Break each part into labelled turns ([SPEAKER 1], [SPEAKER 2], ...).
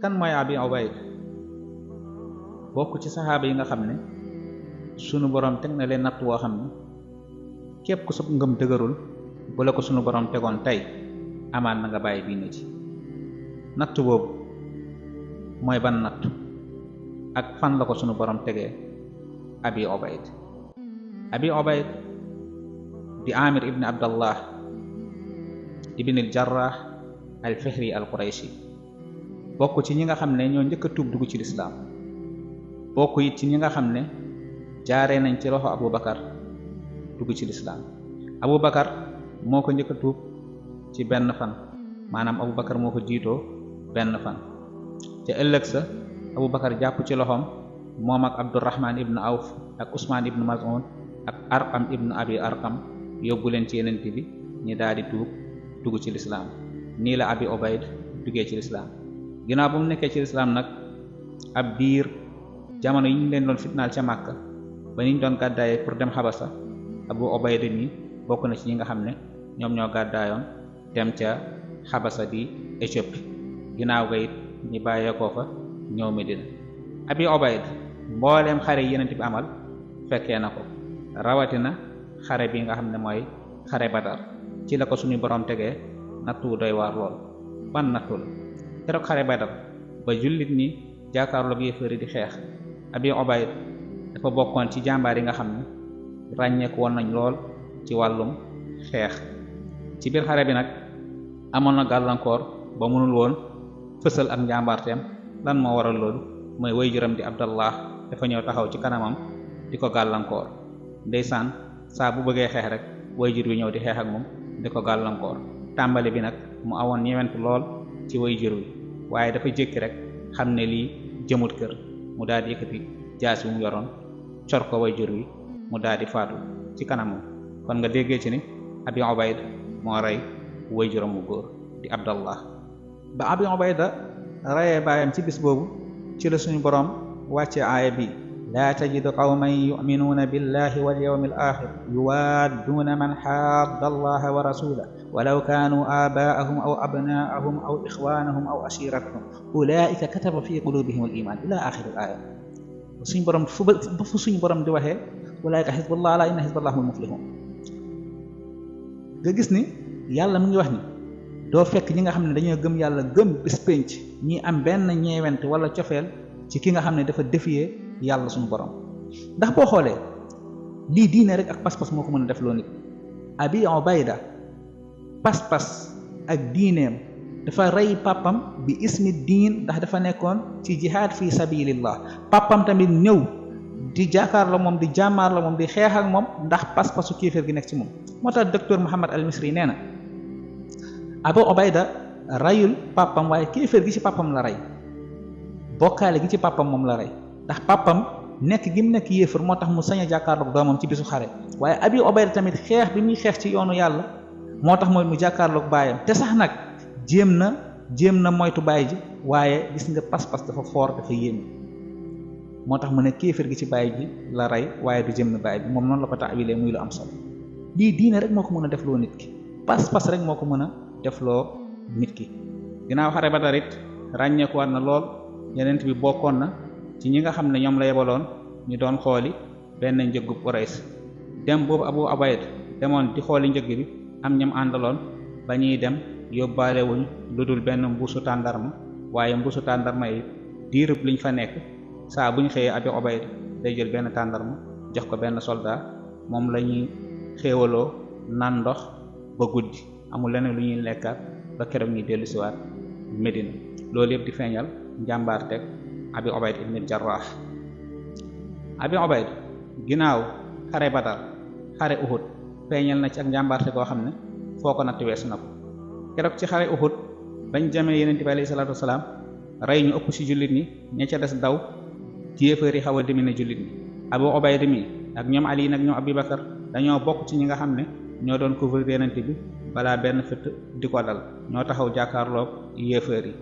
[SPEAKER 1] kan mooy Abi Ubayda bokk ci saxaaba yi nga xam ne sunu borom teg na leen natt woo xam ne képp ku sab ngëm dëgërul bu la ko sunu borom tegoon tey amaan na nga bàyyi diine ci natt boobu mooy ban natt ak fan la ko sunu borom tegee Abi Ubayda Abi Ubayda di Amir ibn Abdallah ibn al Jarrah al Fihri al Qurayshi bokk ci ñi nga xam ne ñoo njëkk a tuub dugg ci lislaam bokk it ci ñi nga xam ne jaaree nañ ci loxo Abu Bakar dugg ci lislaam Abu Bakar moo ko njëkk a tuub ci benn fan maanaam Abu Bakar moo ko jiitoo benn fan ca ëllëg sa Abu Bakar jàpp ci loxoom moom ak Abdurrahman ibn Awf ak Usman ibn Maz'un ak Arqam ibn Abi Arqam yóbbu leen ci yenent bi ñi daal di tuub dugg ci lislaam nii la Abi Ubayda duggee ci lislaam ginnaaw bu mu nekkee ci lislaam nag ab diir jamono yi ñu leen doon fitnaal ca Màkka ba niñ doon gàddaayee pour dem Xabasa Abu Ubayda mi bokk na ci ñi nga xam ne ñoom ñoo gàddaayoon dem ca Xabasa di Éthiopie ginnaaw ga it ñi bàyyeekoo fa ñëw Medina Abi Ubayda mbooleem xare yi yenent bi amal fekkee na ko rawatina xare bi nga xam ne mooy xare Badar ci la ko suñu borom tegee nattu doy waar lool ban nattu la keroog xare Badar ba jullit ñi jàkkaarloog yéefari di xeex Abi Ubayda dafa bokkoon ci jàmbaar yi nga xam ne ràññeeku woon nañ lool ci wàllum xeex ci biir xare bi nag amoon na gàllankoor ba mënul woon fësal ak njàmbaarteem lan moo waral loolu mooy waajuram di Abdallah dafa ñëw taxaw ci kanamam di ko gàllankoor ndeysaan saa bu bëggee xeex rek waajur wi ñëw di xeex ak moom di ko gàllankoor tàmbali bi nag mu awoon ñewent lool ci waajur wi waaye dafa jékki rek xam ne lii jëmut kër mu daal di yëkkati jaasi mu yoroon cor ko waajur wi mu daal di faatu ci kanamam kon nga déggee ci ni Abi Ubayda moo rey waajuram mu góor di Abdallah ba Abi Ubayda reyee baayam ci bis boobu ci la suñu borom wàcce aaya bi laa tajidu qawman yuminuuna billahi wal yawmil axir yuwaadduuna man xaadda allaha wa rasulahu walaw kaanuu aabaa'ahum aw abnaa'ahum aw ixwaanahum aw ashiiratahum ulaa'ika kataba fi quluubihim al iimaan ila axiri al aaya suñu borom fu suñu borom di waxee ulaa'ika xisbullah alaa inna xisballahi humul muflihuun nga gis ni yàlla mu ngi wax ni doo fekk ñi nga xam ne dañoo gëm yàlla gëm bés pénc ñi am benn ñeewent wala cofeel ci ki nga xam ne dafa défier yàlla suñu borom ndax boo xoolee lii diine rek ak pas-pas moo ko mën a def loo nit Abi Ubayda pas-pas ak diineem dafa rey papam bi ismi diin ndax dafa nekkoon ci jihaad fi sabilillah papam tamit ñëw di jàkkaar la moom di jàmmaar la moom di xeex ak moom ndax pas-pasu kéeféer gi nekk ci moom moo tax docteur Muhammad al Misri nee na Abu Ubayda rayul papam waaye kéeféer gi ci papam la rey bokkaale gi ci papam moom la rey ndax papam nekk gi mu nekk yéefar moo tax mu sañ a jàkkaarloog doomam ci bisu xare waaye Abi Ubayda tamit xeex bi muy xeex ci yoonu yàlla moo tax mooy mu jàkkaarloog baayam te sax nag jéem na moytu baay ji waaye gis nga pas-pas dafa foor dafa yéeme moo tax mu ne kéefar gi ci baay ji la rey waaye du jëm na baay bi moom noonu la ko taawilee muy lu am solo lii diine rek moo ko mën a defloo nit ki pas-pas rek moo ko mën a defloo nit ki ginnaaw xare Badar it ràññeeku war na lool yeneen bi bokkoon na ci ñi nga xam ne ñoom la yebaloon ñu doon xooli benn njëggu Quraysh dem boobu Abu Ubayda demoon di xooli njëg bi am ñam àndaloon ba ñuy dem yóbbaale wuñ lu dul benn mbuusu tàndarma waaye mbuusu tàndarma yi diirub liñ fa nekk saa buñ xëyee Abi Ubayda day jël benn tàndarma jox ko benn soldat moom la ñuy xéewaloo naan ndox ba guddi amul leneen lu ñuy lekkaat ba keroog ñuy dellu siwaat Medina loolu yëpp di feeñal njàmbaar teg Abi Ubayda ibn Jarrah Abi Ubayda ginnaaw xare Badar xare Uhud feeñal na ci ak njàmbaarte koo xam ne foo ko natt weesu na ko keroog ci xare Uhud bañ jamee Yonent bi alayhi salaatu wasalaam rey ñu ëpp ci jullit ñi ña ca des daw jéefari xaw a demine jullit ñi Abu Ubayda mi ak ñoom Ali nag ñoom Abi Bakar dañoo bokk ci ñi nga xam ne ñoo doon couvrir Yonent bi balaa benn fitt di ko dal ñoo taxaw jàkkaarloog yéefar yi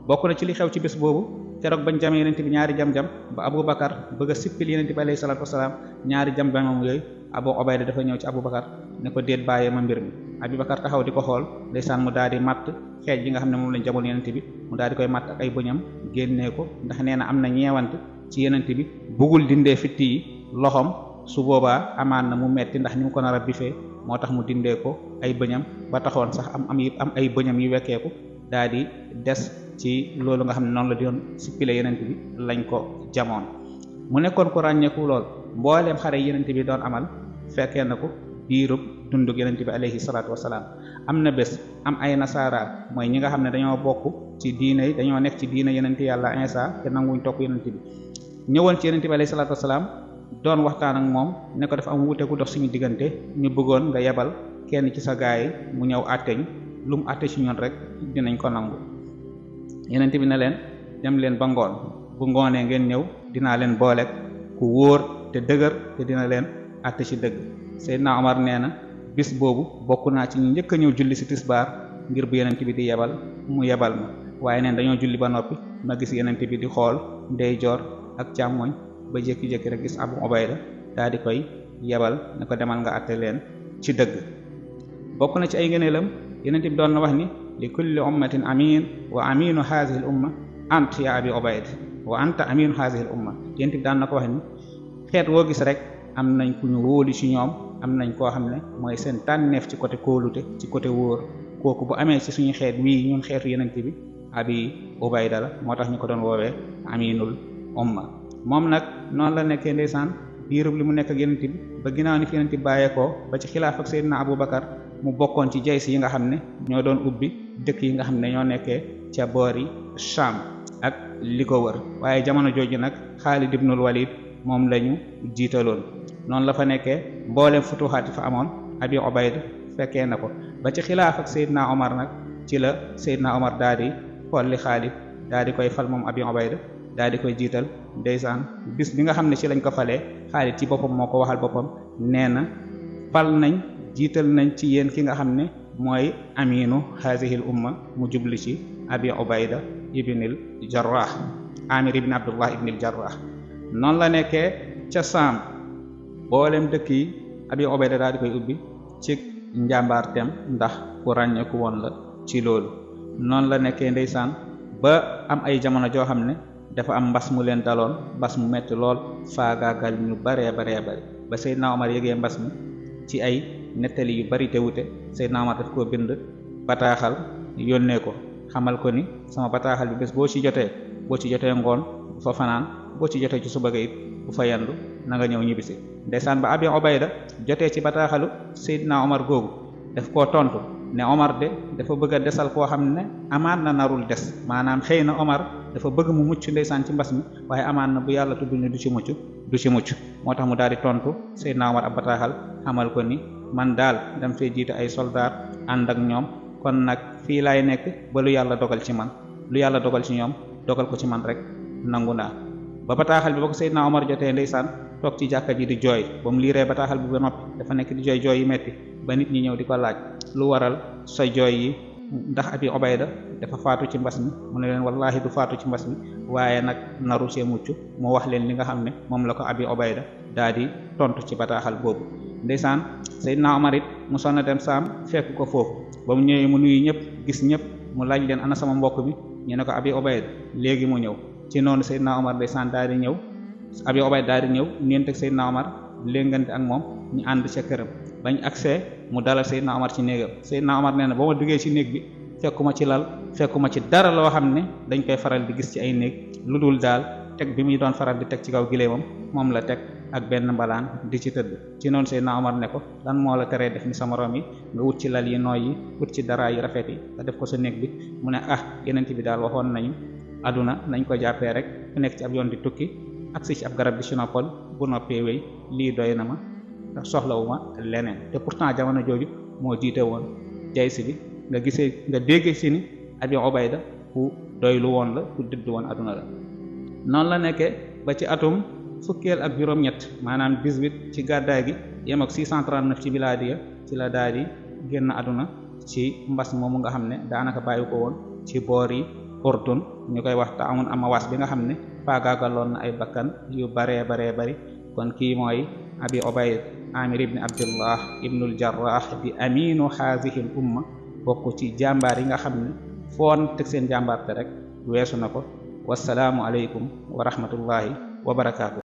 [SPEAKER 1] bokk na ci li xew ci bés boobu keroog bañ jamee Yonent bi ñaari jam-jam ba Abu Bakar bëgg a sippil Yonent bi alayhi salaatu wasalaam ñaari jam-jamam yooyu Abu Ubayda dafa ñëw ci Abu Bakar ne ko déet bàyyee ma mbir mi Abubakar taxaw di ko xool ndeysaan mu daal di matt xeej bi nga xam ne moom lañ jamono yenente bi mu daal di koy matt ak ay bëñam génnee ko ndax nee na am na ñeewante ci yenente bi bugul dindee fitti yi loxom su boobaa amaan na mu metti ndax ni mu ko nar a bifee moo tax mu dindee ko ay bëñam ba taxoon sax am ay bëñam yu wekkeeku daal di des ci loolu nga xam ne noonu la doon sippile yenente bi lañ ko jamoon mu nekkoon ko ràññeeku lool mbooleem xare yenente bi doon amal fekkee na ko diirub dundug yenente bi alayhi salaatu wasalaam am na bés am ay nasaara mooy ñi nga xam ne dañoo bokk ci diine dañoo nekk ci diine yenente yàlla Isa te nanguñ topp yenente bi ñëwoon ci yenente bi alayhi salaatu wasalaam doon waxtaan ak moom ne ko dafa am wuute gu dox suñu diggante ñu bëggoon nga yebal kenn ci sa gaay mu ñëw àtteñ lu mu àtte ci ñun rek dinañ ko nangu yenente bi ne leen dem leen ba ngoon bu ngoonee ngeen ñëw dinaa leen booleeg ku wóor te dëgër te dina leen àtte ci dëgg Seydina Omar nee na bis boobu bokk naa ci ñu njëkk a ñëw julli ci tisbaar ngir bu yenente bi di yebal mu yebal ma waaye neen dañoo julli ba noppi ma gis yenente bi di xool ndeyjoor ak càmmoñ ba jékki-jékki rek gis Abu Ubayda daal di koy yebal ne ko demal nga àtte leen ci dëgg bokk na ci ay ngëneelam yenente bi doon na wax ni li kulli ummatin amin wa aminu hazihi al umma ant ya Abi Ubayda wa anta aminu hazihi al umma yenente bi daan na ko wax ni xeet woo gis rek am nañ ku ñu wóolu ci ñoom am nañ koo xam ne mooy seen tànneef ci côté kóolute ci côté wóor kooku bu amee ci suñu xeet wii ñun xeetu yenente bi Abi Ubayda la moo tax ñu ko doon woowee aminul umma moom nag noonu la nekkee ndeysaan diirub li mu nekk ak yenente bi ba ginnaaw ni fi yenente bi bàyyeekoo ba ci xilaaf ak Seydina Abubakar mu bokkoon ci jays yi nga xam ne ñoo doon ubbi dëkk yi nga xam ne ñoo nekkee ca boori Sham ak li ko wër waaye jamono jooju nag Xaalid ibnul Walid moom lañu jiitaloon noonu la fa nekkee mboolem futuxaat yi fa amoon Abi Ubayda fekkee na ko ba ci xilaaf ak Seydina Omar nag ci la Seydina Omar daal di xolli Xaalid daal di koy fal moom Abi Ubayda daal di koy jiital ndeysaan bis bi nga xam ne ci lañ ko falee Xaalid ci boppam moo ko waxal boppam nee na fal nañ jiital nañ ci yéen ki nga xam ne mooy aminu hazihil umma mu jubli ci Abi Ubayda ibnil Jarrah Amir ibn Abdullah ibnil Jarrah noonu la nekkee ca Saam boolem dëkk yi Abi Ubayda daal di koy ubbi ci njàmbaarteem ndax ku ràññeeku woon la ci loolu noonu la nekkee ndeysaan ba am ay jamono joo xam ne dafa am mbas mu leen daloon mbas mu metti lool faagaagal ñu baree bari ba Seydina Omar yëgee mbas mi ci ay nettali yu bari te wute Seydina Omar daf koo bind bataaxal yónnee ko xamal ko ni sama bataaxal bi bés boo ci jotee ngoon bu fa fanaan boo ci jotee ci suba ga it bu fa yendu na nga ñëw ñibbisi ndeysaan ba Abi Ubayda jotee ci bataaxalu Seydina Omar googu daf koo tontu ne Omar de dafa bëgg a desal koo xam ne amaan na narul des maanaam xëy na Omar dafa bëgg mu mucc ndeysaan ci mbas mi waaye amaan na bu yàlla tudd ni du ci mucc moo tax mu daal di tontu Seydina Omar ab bataaxal xamal ko ni man daal dam fee jiite ay soldaar ànd ak ñoom kon nag fii laay nekk ba lu yàlla dogal ci man lu yàlla dogal ci ñoom dogal ko ci man rek nangu naa ba bataaxal bi ba ko Seydina Omar jotee ndeysaan toog ci jàkka ji di jooy ba mu liiree bataaxal bi ba noppi dafa nekk di jooy yi metti ba nit ñi ñëw di ko laaj lu waral sa jooy yi ndax Abi Ubayda dafa faatu ci mbas mi mu ne leen wallahi du faatu ci mbas mi waaye nag naru see mucc mu wax leen li nga xam ne moom la ko Abi Ubayda daal di tontu ci bataaxal boobu ndeysaan Seydina Omar it mu sonna dem Saam fekk ko foofu ba mu ñëwee mu nuyu ñëpp gis ñëpp mu laaj leen ana sama mbokk bi ñu ne ko Abi Ubayda léegi mu ñëw ci noonu Seydina Omar ndeysaan daal di ñëw Abi Ubayda daal di ñëw ñeent ak Seydina Omar léngante ak moom ñu ànd ca këram bañ agsee mu dalal Seydina Omar ci néegam Seydina Omar nee na ba ma duggee ci néeg bi fekkuma ci lal fekkuma ci dara loo xam ne dañ koy faral di gis ci ay néeg lu dul daal teg bi muy doon faral di teg ci kaw gileemam moom la teg ak benn mbalaan di ci tëdd ci noonu Seydina Omar ne ko lan moo la teree def ni sa morom yi nga wut ci lal yi nooy yi wut ci dara yu rafet yi nga def ko sa néeg bi mu ne yenent bi daal waxoon nañu aduna nañ ko jàppee rek ku nekk ci ab yoon di tukki agsi ci ab garab di ci noppal bu noppee wéy lii doy na ma ndax soxlawuma leneen te pourtant jamono jooju moo jiite woon jaysi bi nga déggee si ni Abi Ubayda ku doylu woon la ku dëdd woon aduna la noonu la nekkee ba ci atum fukkeel ak juróom-ñett maanaam 18 ci gàddaay gi yem ak 639 ci bilaadiya ci la daal di génn aduna ci mbas moomu nga xam ne daanaka bàyyi ko woon ci boor yi Urdun ñu koy wax Ta'amun Amawas bi nga xam ne faagaagaloon na ay bakkan yu baree bari kon kii mooy abi obayd amir ibni abdullah ibnul jarrah di aminu haadihi l umma bokk ci jàmbaar yi nga xam ne foon teg seen jàmbaarte rek weesu na ko. wassalaamu aleykum wa rahmatullahi wa barakaatu.